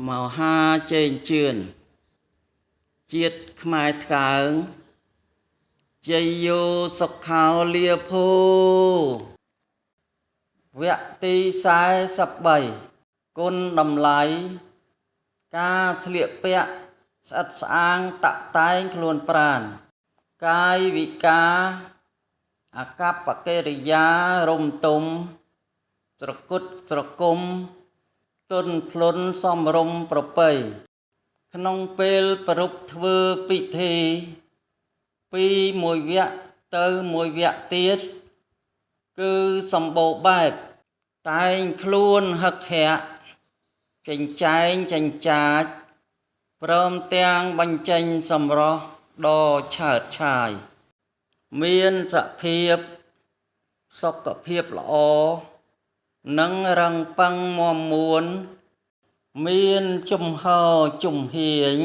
មហាជេងជឿនជាតិខ្មែរថ្កើងជ័យយោសុខោលាភូវគ្គទី43គុណតម្លៃការស្លៀកពាក់ស្អិតស្អាងតាក់តែងខ្លួនប្រាណកាយវិការអាកប្បកិរិយារំទុំត្រគុតត្រគុំទន់ភ្លន់សមរម្យប្រពៃក្នុងពេលប្រារព្ធធ្វើពិធីពីមួយវគ្គទៅមួយវគ្គទៀតគឺសម្បូរបែបតែងខ្លួនហឹកហាក់ចិញ្ចែងចិញ្ចាចព្រមទាំងបញ្ចេញសម្រស់ដ៏ឆើតឆាយមានសភាពសុខភាពល្អនិងរឹងប៉ឹងមាំមួនមានជំហរជំហៀង